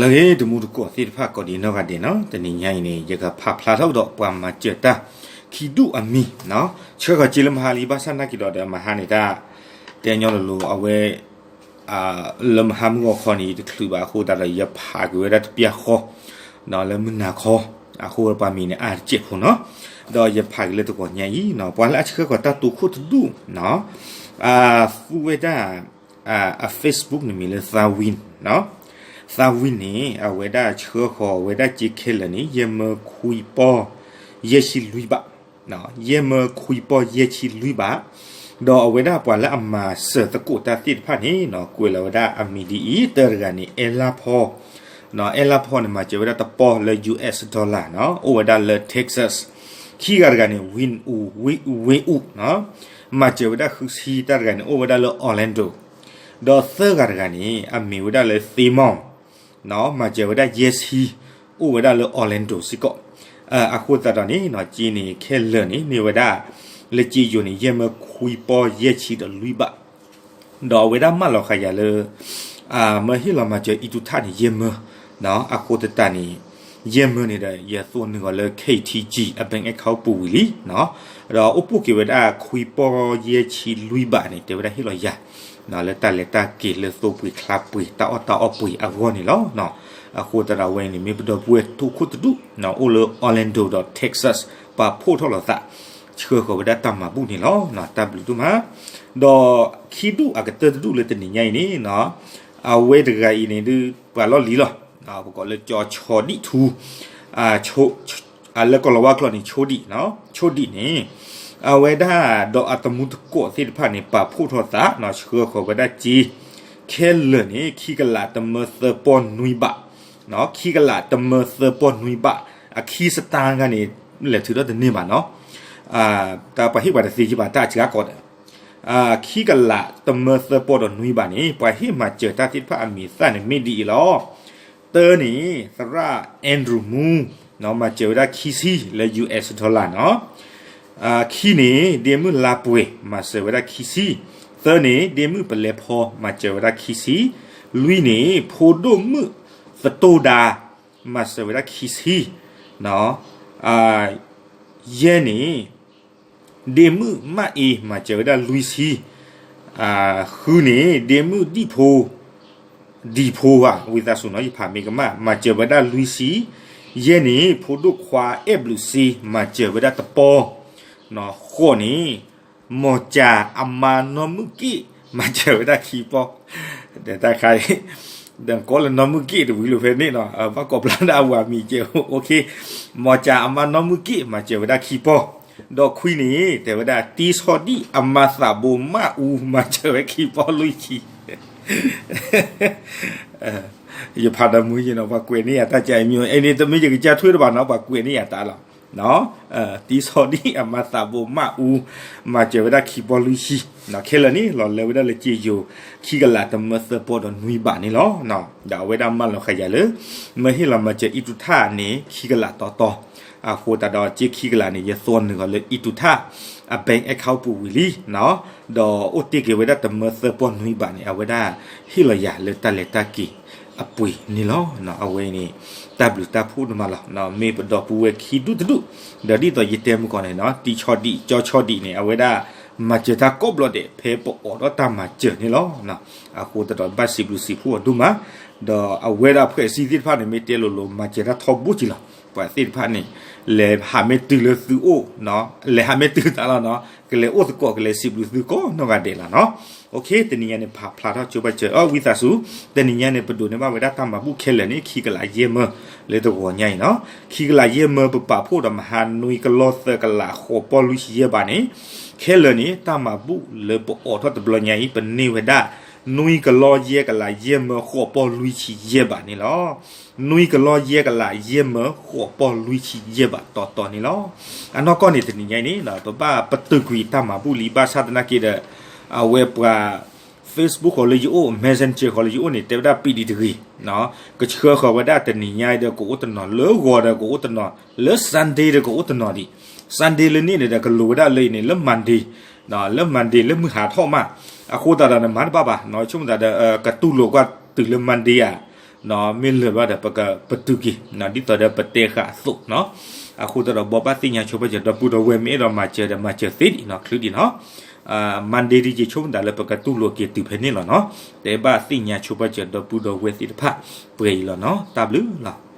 လၢအဂ့ၤ တံၤသကိးသ့ၣ်တဖၣ်ကိးဒံးနီၢ်ဂၤဒဲးနီၤ, တနံၤညါအံၤန့ၣ် ယကဖးဖျါထီၣ်ကဒီးပှၤမၤစၢၤတၢ် ခံဒူၣ်အမံၤနီၤ, ဆှၢဃီၤစ့လၢမဟါလံ ဘၣ်ဆၣ်နာ်က့ၤဒီးဒီးမဟါန့ၣ်တၢ် တဲညီလိၤလိၤ အဝဲ လၢမဟါမုၢ်ဂီၤခီန့ၣ် ယတချုးဘၣ်အဃိသတးဒီး ယဖးက့ၤဝဲဒၣ်တပျၢ်ဃီ လၢမုၢ်နၤခီ အဃိပှၤမံၤန့ၣ် အါတစဲးဖိနီၤ, ဒီးယဖးက့ၤလၢတဂီၤညါအံၤနီၤ, ပှၤလၢအဆှၢဃီၤတၢ်တိခိၣ်တဒူၣ်နီၤ, သူဝဲဒၣ် အ Facebook န့ၣ်မ့ၢ်လၢ သးဝံၣ် သးဝံၣ်န့ၣ် အဝဲဒၣ်ဆှၢဃီၤဝဲဒၣ်စ့ခဲလၢာ်န့ၣ် ယဲၢ်မၢခွံပီၢ်ယဲၢ်ဆံလွံၢ်ဘး, ယဲၢ်မၢခွံပီၢ်ယဲၢ်ဆံလွံၢ်ဘး, ဒီးအဝဲဒၣ်ပှၤလၢအမၤစၢၤသကိးတၢ်သ့ၣ်တဖၣ်န့ၣ်နီၤ ကွဲးလီၤဝဲဒၣ်အမံၤဒ်အံၤ, တၢတဂၤန့ၣ် အဲလၢ်ဖီ အဲလၢ်ဖီန့ၣ် မၤစၢၤဝဲဒၣ်တပီၢ်လၢ US dollar နီၤ, အိၣ်ဝဲဒၣ်လၢ Texas, ခံဂၤတဂၤန့ၣ် ဝ့ၢ်အူ, ဝ့ၢ်အူ, မၤစၢၤဝဲဒၣ်ဃုဆံ, တၢ်တဂၤန့ၣ် အိၣ်ဝဲဒၣ်လၢ Orlando, ဒီးသၢဂၤတဂၤန့ၣ် အမ့ၢ်ဝဲဒၣ်လၢ သ့မီၢ် မၤစၢၤဝဲဒၣ်ယဲၢ်ဆံ, အိၣ်ဝဲဒၣ်လၢ Orlando စ့ၢ်ကီး, အဃိသတးဒီးန့ၣ်နီၤ စ့န့ၣ်ခဲလၢာ်န့ၣ် မ့ၢ်ဝဲဒၣ် လၢစ့ယိၤန့ၣ် ယဲၢ်မၢခွံပီၢ်ယဲၢ်ဆံဒီးလွံၢ်ဘး, ဒီးအဝဲဒၣ်မၢလီၤဃာ်ယၤလၢ မၢဟ့ၣ်လီၤမၤစၢၤအံၣ်တူၢ်ထၣ်န့ၣ် ယဲၢ်မၢ, အဃိသတးန့ၣ် ယဲၢ်မၢန့ၣ်ဒီး ယသိနုာ်အီၤလၢ KTG အ bank account ပူၤဝံၤလံ, ဒီးအိၣ်ပိၢ်က့ၤဝဲဒၣ်ခွံပီၢ်ယဲၢ်ဆံလွံၢ်ဘးန့ၣ် တဲဝဲဒၣ်ဟ့ၣ်လီၤယၤ လၢတၢ်လဲၤတၢ်က့ၤလၢသိပှ့ၤချါပှ့ၤ တၢ်အီၣ်တၢ်အီပှ့ၤအဂီၢ်န့ၣ်လီၤ. အဃိသတးဒီးအဝဲန့ၣ် မ့ၢ်ပဒီပုၢ်ဝဲၢ်တိခိၣ်တဒူၣ် အိၣ်လၢ Orlando ဒီး Texas ပာ်ဖှိၣ်ထီၣ်လိာ်သး ဆှၢဃီၤဝဲဒၣ်တၢ်မၤဘူၣ်န့ၣ်လီၤ. တၢ်ဘျုးဒိၣ်မး, ဒီးခံဒူၣ်အကတၢၢ်တဒူၣ်လၢတနံၤညါအံၤန့ၣ် အဝဲတဂၤအံၤန့ၣ်ဒုး ပှၤလီၢ်လံၤလီၤ, ပကိးလၢကၠီဆီဒံၣ်ထူ လၢကီၢ်လီၤဝါကျိာ်န့ၣ် ဆိဒံၣ်, ဆိဒံၣ်န့ၣ် အဝဲဒၣ်ဒီးအသမူသကိးသ့ၣ်တဖၣ်န့ၣ် ပာ်ဖှိၣ်ထီၣ်သး ဆှၢဃီၤဝဲဒၣ်စ့ ခဲလၢာ်န့ၣ် ခံကလးတမၢသၢပီၢ်နွံဘး, ခံကလးတမၢသၢပီၢ်နွံဘး, အခံစတၢ်ဂၤန့ၣ် လဲၤထုးထီၣ်တန့ၢ်ဘၣ်နီၤ, တၢ်ပှၤဟ့ၣ်ပှၤတသ့ယဘၣ် တၢ်စှၤကီးဒီး ခံကလးတမၢသၢပီၢ်ဒီးနွံဘးန့ၣ် ပှၤဟ့ၣ်မၤစၢၤတၢ်သ့ၣ်တဖၣ်အမံၤသၣ်န့ၣ်မ့ၢ်ဒ်အံၤလီၤ. တၢန့ၣ် သရၣ် Andrew Moon မၤစၢၤဝဲဒၣ်ခံဆံလၢ US dollar နီၤ, ခံန့ၣ် ဒ့မုၣ်လါပှဲၤ မၤစၢၤဝဲဒၣ်ခံဆံ, သၢန့ၣ် ဒ့မုၣ်ပလဲဖီ မၤစၢၤဝဲဒၣ်ခံဆံ, လွံၢ်န့ၣ် ဖိဒိၣ်မုၣ်သတိၢ်ဒါ မၤစၢၤဝဲဒၣ်ခံဆံ, ယဲၢ်န့ၣ် ဒ့မုၣ်မၣ်အ့ မၤစၢၤဝဲဒၣ်လွံၢ်ဆံ, ဃုန့ၣ် ဒ့မုၣ်ဒံၣ်ဖိ, ဒံၣ်ဖိဧါ, ဝံသးစူၤနီၤ ယဖးမ့ၢ်ကမၣ်, မၤစၢၤဝဲဒၣ်လွံၢ်ဆံ, ယဲၢ်န့ၣ် ဖိဒိၣ်ခွါအဲၣ်ဘျုးစ့ မၤစၢၤဝဲဒၣ်တပီၢ်, ဃိးန့ၣ် မီၤကၠၤအမါနီၢ်မုၢ်က့ၣ် မၤစၢၤဝဲဒၣ်ခံပီၢ်, ဒီးတၢ်ခါအံၤ ဒီးကိးလၢနီၢ်မုၢ်က့ၣ်တဝံၤလၢဖဲန့ၣ်နီၤ, ဘၣ်ကိးဘျါဒၣ်အဝၤမံၤကဲ, မီၤကၠၤအမါနီၢ်မုၢ်က့ၣ် မၤစၢၤဝဲဒၣ်ခံပီၢ်, ဒီးခွံန့ၣ် တဲဝဲဒၣ် တံဆီဒံၣ်အမါသးဘိမၣ်အူ မၤစၢၤဝဲခံပီၢ်လွံၢ်ဆံ ယဖးဒီးမုၢ်ယံၤနီၤ ပှၤကွဲးန့ၢ်ယၤတၢ်ကါအံၤမ့ၢ် အဲန့ၣ်တမ့ၢ်ယကစၢ်ထွဲတဘၣ်နီၤ ပှၤကွဲးန့ၢ်ယၤတၢ်လီၤ. တံဆီဒံၣ်အမါသးဘိမၣ်အူ မၤစၢၤဝဲဒၣ်ခံပီၢ်လွံၢ်ဆံ, ခဲလၢာ်န့ၣ် လီၤလၢဝဲဒၣ်လၢစ့ယိၤ ခံကလးတမၢသၢပီၢ်ဒီးနွံဘးန့ၣ်လီၤ. ဒီးအဝဲဒၣ်မၢလီၤဃာ်ယၤလၢ မၢဟ့ၣ်လီၤမၤစၢၤအံၣ်တူၢ်ထၣ်န့ၣ် ခံကလးတီတီ, အဃိသတးဒီးစ့ခံကလးန့ၣ် ယသိနုာ်အီၤလၢအံၣ်တူၢ်ထၣ် အ bank account ပူၤဝံၤလံ ဒီးအိၣ်တ့ၢ်က့ၤဝဲဒၣ်တမၢသၢပီၢ်နွံဘးန့ၣ် အဝဲဒၣ်ဟ့ၣ်လီၤယၤလၢတၢ်လဲၤတၢ်က့ၤအပှ့ၤန့ၣ်လီၤ. အဝဲန့ၣ် တၢ်ဘျုးတၢ်ဖှိၣ်ဒိၣ်မးလီၤ. မ့ၢ်ပဒီပုၢ်ဝဲၢ်ခံဒူၣ်တဒူၣ်, ဒီးဒ်သိးယတဲမုၢ်ကီၢ်န့ၣ်နီၤ တံဆီဒံၣ် ကၠီဆီဒံၣ်န့ၣ် အဝဲဒၣ်မၤစၢၤတၢ်ကိးဘျီဒဲး ဖဲပအိးထီၣ်တၢ်မၤစၢၤန့ၣ်လီၤ. အဃိသတးဒီးဘၣ်စံးဘျုးစံးဖှိၣ်အီၤဒိၣ်မး, ဒီးအဝဲဒၣ်အဖွဲ့အစည်းသ့ၣ်တဖၣ်န့ၣ် မ့ၢ်တဲလိၤလိၤ မၤစၢၤတၢ်ထီဘိက့ၤလီၤ. ပှၤသ့ၣ်တဖၣ်န့ၣ် လဲၤဟးမ့ၢ်တုၤလၢသုအိၣ်, လဲၤဟးမ့ၢ်တုၤသးလီၤနီၤ, ကလဲၤအိၣ်သကိး ကလဲၤစံးဘျုးသုကိးနီၢ်ဂၤဒဲးလီၤနီၤ. တနံၤညါန့ၣ် ဖးဖျါထီၣ်ကၠိဘၣ်စၢၤ အဝံသးစူၤ, တနံၤညါန့ၣ် ပဒိးန့ၢ်ဘၣ်ဝဲဒၣ်တၢ်မၤဘူၣ်ခဲလၢာ်န့ၣ် ခံကလးယဲၢ်မၢ လၢတဂီၤညါအံၤနီၤ. ခံကလးယဲၢ်မၢ ပပာ်ဖှိၣ်ဒီးမဟါနွံကလီသၢကလးဃိးပီၢ်လွံၢ်ဆံယဲၢ်ဘးန့ၣ်, ခဲလၢာ်န့ၣ် တၢ်မၤဘူၣ်လၢပအိးထီၣ်တဘျီညါအံၤ ပန့ၢ်ဝဲဒၣ် နွံကလီယဲၢ်ကလးယဲၢ်မၢဃိးပီၢ်လွံၢ်ဆံယဲၢ်ဘးန့ၣ်လီၤ. နွံကလီယဲၢ်ကလးယဲၢ်မၢဃိးပီၢ်လွံၢ်ဆံယဲၢ်ဘးတီတီန့ၣ်လီၤ. အနီၢ်ကီၢ်န့ၣ် တနံၤညါအံၤန့ၣ် ပဘၣ်ပတုာ်ကွံာ်တၢ်မၤဘူၣ်လံ ဘၣ်ဆၣ်သနာ်က့ဒီး အဝဲပှၤ Facebook ဃီလၢယအိၣ် Messenger ဃီလၢယအိၣ်န့ၣ် တဲဝဲဒၣ်ပံာ်ဒံးတဂ့ၤ, ကဆှၢဃီၤဝဲဒၣ်တနံၤညါအံၤဒီးကအိၣ်တနီၤ လၢဂီၤဒီးကအိၣ်တနီၤ လၢ Sunday ဒီးကအိၣ်တနီၤဒံး, Sunday လၢန့ၣ်န့ၣ်ဒီး ကလိၤဝဲဒၣ်လၢအံၤန့ၣ် လၢ Monday, လၢ Monday လၢမုၢ်ဟါထီၣ်မး, အဃိသတးဒီးနမၤတဘၣ်ဘၣ်နီၤ, ဆိကမိၣ်သးဒီး ကတူၢ်လိာ်ကွၢ်တုၤလၢ Monday ဧါ, မ့ၢ်လၢာ်ဘၣ်ဒီး ပကပတုာ်က့ၤ ဒ်သိးဒီးပတဲဃာ်အသိးနီၤ. အဃိသတးဒီး ဘိးဘၣ်သ့ၣ်ညါဆိပာ်စၢၤဒီပုၢ်ဒီဝဲၢ် မ့ၢ်အဲၣ်ဒိးမၤစၢၤဒီးမၤစၢၤသ့ဒံးနီၤ ချုးဒံးနီၤ. Monday ဒ်ယဆိကမိၣ်သးလၢပကတူၢ်လိာ်က့ၤတုၤဖဲန့ၣ်လီၤနီၤ. တဲဘၣ်သ့ၣ်ညါဆိပာ်စၢၤဒီပုၢ်ဒီဝဲၢ်သ့ၣ်တဖၣ် ပှဲၤအံၤလီၤနီၤ. တၢ်ဘျုးလီၤ.